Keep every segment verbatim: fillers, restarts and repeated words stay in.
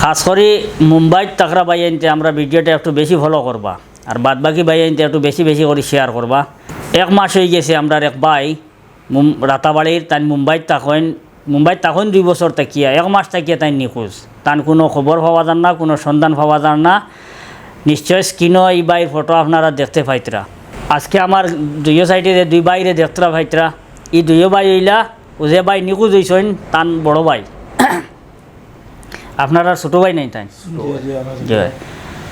খাছ করি মুম্বাইত থাকরা ভাইয়াইন্তে আমরার ভিডিওটা একটু বেশি ফলো করবা, আর বাদ বাকি ভাইয়াইন্তে একটু বেশি বেশি করি শেয়ার করবা। এক মাস অইগেছে আমরার এক ভাই মুম-, রাতাবাড়ির, তাইন মুম্বাইত থাকইন, মুম্বাইত থাকইন দুই বছর থাকিয়া, এক মাস থাকিয়া তাইন নিখোঁজ। তান কুনু খবর পাওয়া যার না, কুনু সন্ধান পাওয়া যার না। নিশ্চয় স্ক্রিনো ই ভাইর ফটো আপনারা দেখতে পাইতরা। আজকে আমার দুইও সাইডে যে দুই ভাইরে দেখতরা পাইতরা, ই দুইও ভাই অইলা, অউ যে ভাই নিখোঁজ অইছইন, তান বড় ভাই। আপনারার ছোট ভাই নায় তাইন? জি, জি, আমার জি ভাই।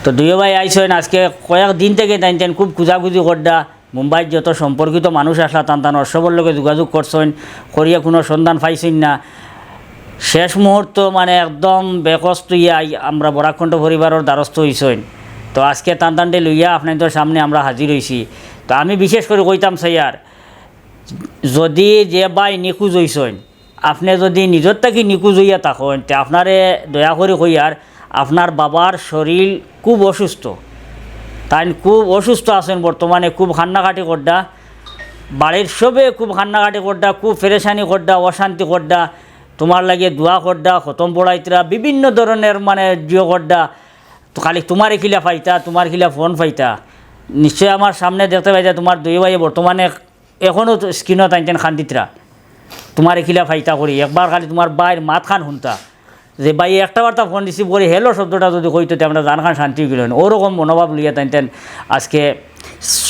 তো দুইও ভাই আইছইন, আজকে কয়েক দিন থাকি তাইন তাইন খুব খুজাখুজি কররা। মুম্বাইত যত সম্পর্কিত মানুষ আছলা, তান তান অসবর লগে যোগাযোগ করছইন, করিয়া কুনু সন্ধান পাইছইন না। শেষ মুহূর্ত মানে একদম বেকস্ত অইয়া আই-, আমরা বরাক কণ্ঠ পরিবারর দ্বারস্থ অইছইন। তো আজকে তান তানরে লইয়া আপনাইন্তর সামনে আমরা হাজির অইছি। তো আমি বিশেষ করি কইতাম চাইয়ার, যুদি যে ভাই নিখোঁজ অইছইন, আপনে যুদি নিজর থাকি নিখোঁজ অইয়া থাকইন, তে আপনারে দয়া করি কইয়ার, আপনার বাবার শরীর খুব অসুস্থ, তাইন খুব অসুস্থ আছইন বর্তমানে, খুব কান্নাকাটি কররা, বাড়ির সবে খুব কান্নাকাটি কররা, খুব পেরেশানি কররা, অশান্তি কররা, তুমার লাগি দোয়া কররা, খতম পড়াইতরা, বিভিন্ন ধরনের মানে জিও কররা। তো খালি তুমারে কিলা পাইতা, তুমার কিলা ফোন পাইতা। নিশ্চয় আমার সামনে দেখতে পাইতা, তুমার দুই ভাইয়ে বর্তমানে এখনো তো স্ক্রিনো তাইন তাইন কান্দিতরা। তুমারে কিলা পাইতা করি, একবার খালি তুমার ভাইর মাতখান হুনতা। যে ভাইয়ে একটা বার্তা ফোন রিসিভ করি, "হ্যালো" শব্দটা যুদি কইতো, তে আমরার জানখান শান্তি অইগেলো অনে। অউ রকম মনোভাব লইয়া তাইন তাইন আজকে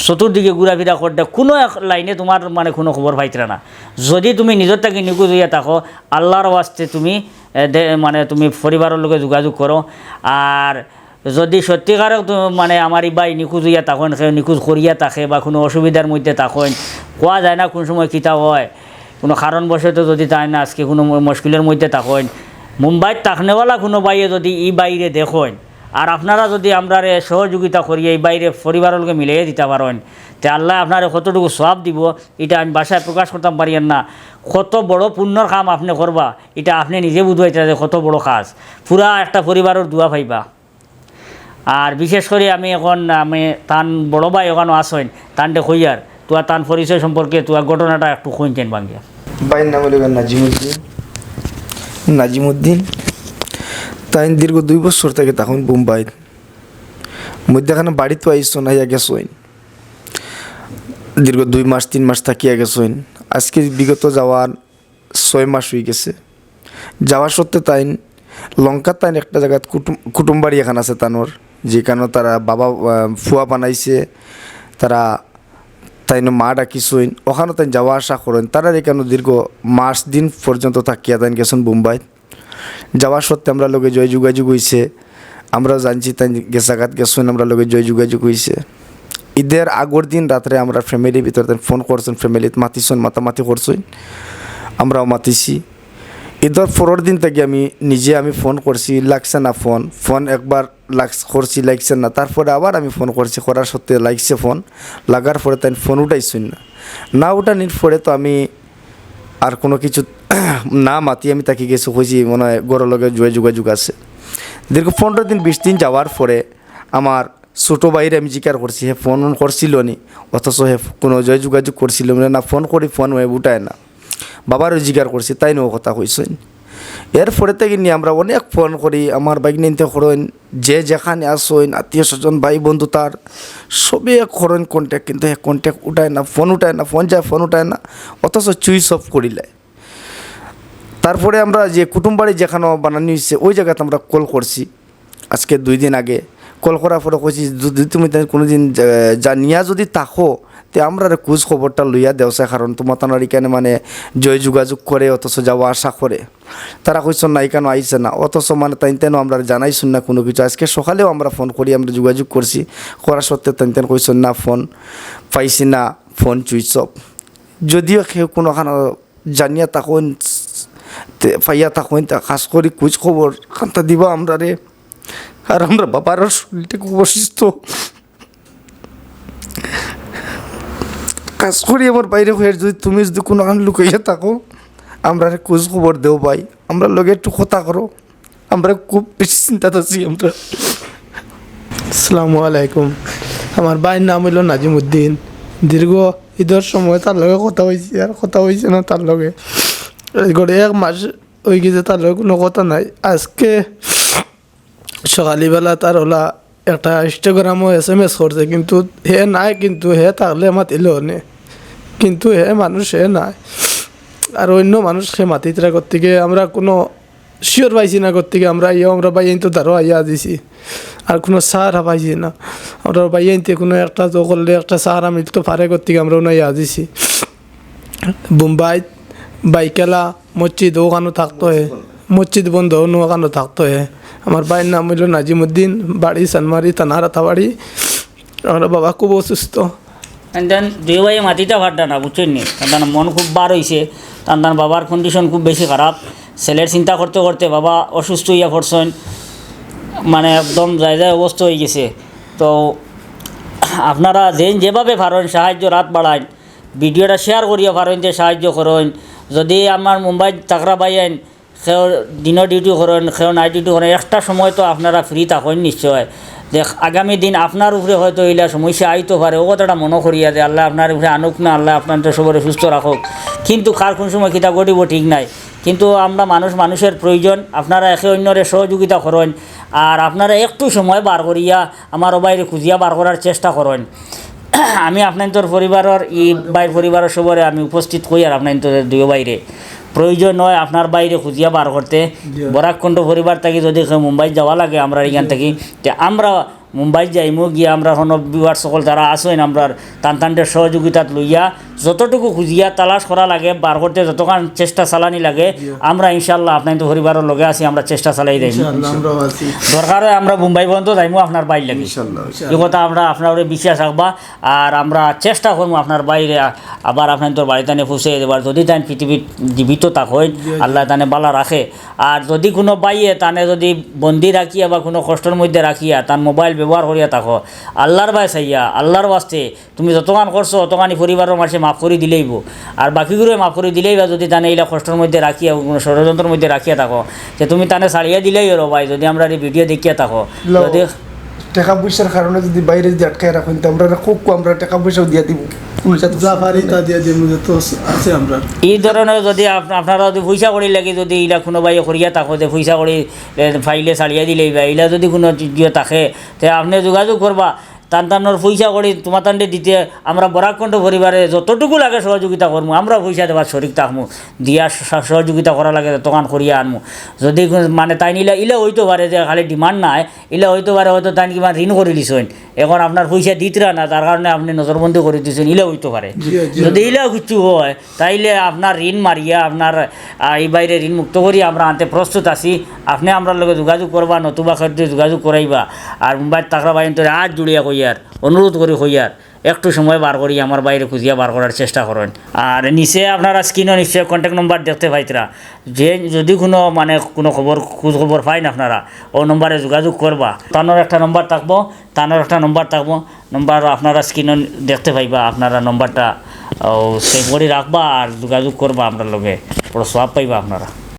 চতুর্দিকে ঘুরাফিরা কররা, কুনু এক লাইনে তুমার মানে কুনু খবর পাইতরা না। যুদি তুমি নিজর থাকি নিখোঁজ অইয়া থাকো, আল্লার ওয়াস্তে তুমি, এ, দে-, মানে তুমি পরিবারর লগে যোগাযোগ করো। আর যুদি সত্যিকারে তো মানে আমার ই ভাই নিখোঁজ অইয়া থাকইন, কেউ নিখোঁজ করিয়া থাকে বা কুনু অসুবিধার মধ্যে থাকইন, কওয়া যায় না কুন সময় কিতা অয়, কুনু কারণবশত যুদি তাইন আজকে কুনু মু-, মুশকিলর মধ্যে থাকইন, মুম্বাইত থাকনেওয়ালা কুনু ভাইয়ে যুদি ই ভাইরে দেখইন, আর আপনারা যুদি আমরারে সহযোগিতা করিয়া ই ভাইরে পরিবারর লগে মিলাইয়া দিতা পারইন, তে আল্লায় আপনারে কতটুকু সওয়াব দিবো, ইটা আমি ভাষায় প্রকাশ করতাম পারিয়ার না। কত বড় পুণ্যর কাম আপনে করবা, ইটা আপনে নিজে বুঝবাইতরা যে কত বড় কাজ। পুরা একটা পরিবারর দোয়া পাইবা। আর বিশেষ করি আমি অখন, আমি তান বড় ভাই অখানো আছইন, তানরে কইয়ার, তুয়া তান পরিচয় সম্পর্কে তুয়া ঘটনাটা একটু কইন চাইন ভাঙ্গিয়া। ভাইর নাম অইলো গিয়া নাজিমুদ্দিন। নাজিমুদ্দিন, তাইন দীর্ঘ দুই বছর থাকি থাকইন বোম্বাইত। মধ্যখানো বাড়িত আইছইন, আইয়া গেছইন। দীর্ঘ দুই মাস, তিন মাস থাকিয়া গেছইন। আজকে বিগত যাওয়ার ছয় মাস অইগেছে। যাওয়ার সত্ত্বে তাইন লঙ্কাত তাইন একটা জাগাত কুটুম-, কুটুম বাড়ি এখান আছে তানর, যেখানো তারা বাবা, আহ, ফুয়া বানাইছে, তারা তাইন মা ডাকিছইন, অখানো তাইন যাওয়া আসা করইন। তারার এখানো দীর্ঘ মাস দিন পর্যন্ত থাকিয়া তাইন গেছইন বোম্বাইত। যাওয়ার সত্ত্বে আমরার লগে জয় যোগাযোগ অইছে, আমরাও জানছি তাইন গেছাগাত গেছইন, আমরার লগে জয় যোগাযোগ অইছে। ইদর আগর দিন রাত্রে আমরার ফ্যামিলির ভিতরে তাইন ফোন করছইন, ফ্যামিলিত মাতিছইন, মাতামাতি করছইন, আমরাও মাতিছি। ইদর পরর দিন থাকি আমি নিজে আমি ফোন করছি, লাগছে না ফোন, ফোন একবার লাগ-, করছি, লাগছে না, তারপরে আবার আমি ফোন করছি, করার সত্ত্বে লাগছে ফোন, লাগার পরে তাইন ফোন উঠাইছইন না, না উঠানির পরে তো আমি আর কুনু কিছু না মাতি আমি থাকি গেছি, কইছি মনে অয় ঘরর লগে জয় যোগাযোগ আছে। দীর্ঘ পনরো দিন, বিশ দিন যাওয়ার পরে আমার ছোট ভাইরে আমি জিকার করছি, হে ফোন করছিল নি, অথচ হে কুনু জয় যোগাযোগ করছিল না, না ফোন করি ফোন হে উঠায় না, বাবারও জিকার করছি, তাইন অউ কথা কইছইন। এরপরে থাকি নি আমরা অনেক ফোন করি, আমার ভাইগ্নাইন্তে করইন, যে যেখানো আছইন, আত্মীয় স্বজন, ভাই বন্ধু তার, সবে করইন contact, কিন্তু হে contact উঠায় না, ফোন উঠায় না, ফোন যায়, ফোন উঠায় না, অথচ switch off করিলায়। তারপরে আমরা যে কুটুম বাড়ি যেখানো বানানি অইছে, ওই জাগাত আমরা call করছি, আজকে দুই দিন আগে। Call করার পরে কইছি, "যদি তুমি তাই কুনুদিন জা-, জানিয়া যদি থাকো, তে আমরারে খোঁজ খবরটা লইয়া দেও চাই, কারণ তুমার তানর ইখানো মানে জয় যোগাযোগ করে, অথচ যাওয়া আসা করে।" তারা কইছইন, "না, ইখানো আইছে না।" অথচ মানে তাইন তাইনও আমরারে জানাইছইন না কুনু কিছু। আজকে সকালেও আমরা ফোন করি, আমরা যোগাযোগ করছি, করার সত্ত্বে তাইন তাইন কইছইন, "না, ফোন পাইছি না, ফোন switch off।" যদিও কেউ কুনুখানো জানিয়া থাকইন, তে পাইয়া থাকইন, তে খাছ করি খোঁজ খবর খান্তা দিবা আমরারে। আর আমরার বাবার শরীরটা খুব অসুস্থ। খাছ করি আমার ভাইরে কইয়ার, যদি তুমি যদি কুনুখানো লুকাইয়া থাকো, আমরারে খোঁজ খবর দেও ভাই, আমরার লগে একটু কথা করো, আমরা খুব বেশি চিন্তাত আছি আমরা। আসসালামু আলাইকুম। আমার ভাইর নাম অইলো নাজিমুদ্দিন। দীর্ঘ ইদর সময় তার লগে কথা অইছে, আর কথা অইছে না তার লগে। এই করে এক মাস অইগেছে তার লগে কুনু কথা নাই। আজকে সকালবেলা তার ওলা একটা Instagram-ও এসএমএস করছে, কিন্তু হে নাই, কিন্তু হে থাকলে মাতিল অনে, কিন্তু হে মানুষ হে নাই। আর অন্য মানুষ হে মাতিতরা করতে গিয়ে আমরা কোনো শিওর পাইছি না করতে গিয়ে আমরা ইয়ে আমরা ভাইয়াইন্তর দ্বারো আইয়া দিছি, আর কোনো সাহারা পাইছি না। আমরা ভাইয়াইন্তে কোনো একটা তো করলে একটা সাহারা মিলতো পারে করতে গিয়ে আমরা ওনা ইয়া দিছি। বোম্বাই, বাইকেলা, মসজিদ ওখানো থাকতো হে, মসজিদ বন্ধ অনো ওখানো থাকতো হে। আমার ভাইর নাম অইলো নাজিমুদ্দিন, বাড়ি সানমারি, থানা রাতাবাড়ি। আমার বাবা খুব অসুস্থ। And then দুই ভাইয়ে মাতিতা পারতা না, বুঝছইন নি? তান তান মন খুব বার অইছে, তান তান বাবার কন্ডিশন খুব বেশি খারাপ। ছেলের চিন্তা করতে করতে বাবা অসুস্থ অইয়া পড়ছইন, মানে একদম যায় যায় অবস্থা অইগেছে। তো আপনারা যে যেভাবে পারইন সাহায্যর আত বাড়াইন, ভিডিওটা শেয়ার করিয়া পারইন যে সাহায্য করইন। যদি আমার মুম্বাইত থাকরা ভাইয়াইন, কেউ দিনো ডিউটি করইন, কেউ নাইট ডিউটি করইন, একটা সময় তো আপনারা ফ্রি থাকইন নিশ্চয়। দেখ, আগামী দিন আপনার উপরে হয়তো ইলা সমস্যা আইতো পারে, ও কথাটা মনো করিয়া যে আল্লায় আপনার উপরে আনুক না, আল্লায় আপনার তো সবরে সুস্থ রাখুক। কিন্তু কার কোন সময় কিতা ঘটিবো ঠিক নাই। কিন্তু আমরা মানুষ, মানুষের প্রয়োজন, আপনারা একে অন্যরে সহযোগিতা করইন। আর আপনারা একটু সময় বার করিয়া আমার ও ভাইরে খুঁজিয়া বার করার চেষ্টা করইন। আমি আপনাইন্তর পরিবারর, ই ভাইর পরিবারর সবরে আমি উপস্থিত কইয়ার আপনাইন্তর দুইও ভাইরে। প্রয়োজন অয় আপনার ভাইরে খুঁজিয়া বার করতে। জি। বরাক কণ্ঠ পরিবার থাকি যদি কেউ মুম্বাই যাওয়া লাগে আমরার ইখান থাকি, তে আমরা মুম্বাই যাইমু, গিয়া আমরার কোনো ভিউয়ার সকল যারা আছইন আমরার তান তানরে সহযোগিতাত লইয়া যতটুকু খুঁজিয়া তালাশ করা লাগে বার করতে যতখান চেষ্টা চালানি লাগে, জি। আমরা ইনশাআল্লাহ আপনাইন্তর পরিবারর লগে আছি, আমরা চেষ্টা চালাই যাইমু। ইনশাআল্লাহ, আমরাও আছি। দরকার অয় আমরা মুম্বাই পর্যন্ত যাইমু আপনার ভাইর লাগি। ইনশাআল্লাহ, ইনশাআল্লাহ। ই কথা আমরা আপনার উপরে বিশ্বাস রাখবা। আর আমরা চেষ্টা করমু আপনার ভাইরে আ-, আবার আপনাইন্তর বাড়িত আনি পৌঁছে দেবার। যদি তাইন পৃথিবীত জীবিত থাকইন, জি, জি। আল্লায় তানে বালা রাখে। আর যদি কোনো ভাইয়ে তানে যদি বন্দি রাখিয়া বা কোনো কষ্টর মধ্যে রাখিয়া তান মোবাইল ব্যবহার করিয়া থাকো, আল্লার বায় চাইয়া, আল্লার ওয়াস্তে তুমি যতখান করছো, অতখানি পরিবারর মাঝে মাফ করি দিলাইবো। আর বাকিগুলোরে মাফ করি দিলাইবা, যদি তানে ইলা কষ্টর মধ্যে রাখিয়া, কোনো ষড়যন্ত্রর মধ্যে রাখিয়া থাকো, যে তুমি তানে ছাড়িয়া দিলাইও রে ভাই, যদি আমরার ই ভিডিও দেখিয়া থাকো। লো, যদি টেকা পয়সার কারণে যদি ভাইরে যদি আটকায় রাখইন, তে আমরা খুব কম, আমরা টেকা পয়সাও দিয়া দিমু। পয়সা তো যা পারি তা দিয়া দিমু, যত আছে আমরার। ই ধরনের যদি আপ-, আপনারা যদি পয়সা কড়ির লাগি যদি ইলা কোনো ভাইয়ে করিয়া থাকো, যে পয়সা কড়ি, এ, পাইলে ছাড়িয়া দিলাইবা, ইলা যদি কোনো ইয়ে থাকে, তে আপনে যোগাযোগ করবা। তান তানর পয়সা কড়ি তোমার তানরে দিতে আমরা বরাক কণ্ঠ পরিবারে যতটুকু লাগে সহযোগিতা করমু, আমরা পয়সা দেবার শরিক থাকমু, দিয়া স-, সহযোগিতা করা লাগে ততখান করিয়া আনমু। যদি কোনো, মানে, তাইন ইলা, ইলা অইতো পারে যে খালি ডিমান্ড নাই, ইলা অইতো পারে হয়তো তাইন কিবা ঋণ করি লিছইন, এখন আপনার পয়সা দিতরা না, যার কারণে আপনে নজরবন্দি করি দিছইন, ইলা অইতো পারে। জি, জি। যদি ইলা কিচ্ছু অয়, তাইলে আপনার ঋণ মারিয়া আপনার, আহ, ই ভাইরে ঋণ মুক্ত করি আমরা আনতে প্রস্তুত আছি। আপনে আমরার লগে যোগাযোগ করবা, নতুবা কেউরে যোগাযোগ করাইবা। আর মুম্বাইত থাকরা ভাইয়াইন্তরে আত জুড়িয়া কইয়ার, অনুরোধ করি কইয়ার, একটু সময় বার করি আমার ভাইরে খুঁজিয়া বার করার চেষ্টা করইন। আর নিচে আপনারা স্ক্রিনো নিশ্চয় কন্ট্যাক্ট নম্বর দেখতে পাইতরা। যে যদি কোনো, মানে, কোনো খবর, খোঁজ খবর পাইন আপনারা, ও নম্বরে যোগাযোগ করবা। তানর একটা নম্বর থাকবো, তানর একটা নম্বর থাকবো, নম্বর আপনারা স্ক্রিনো দেখতে পাইবা, আপনারা নম্বরটা, ও, সেভ করি রাখবা আর যোগাযোগ করবা আমরার লগে, বড় সওয়াব পাইবা আপনারা।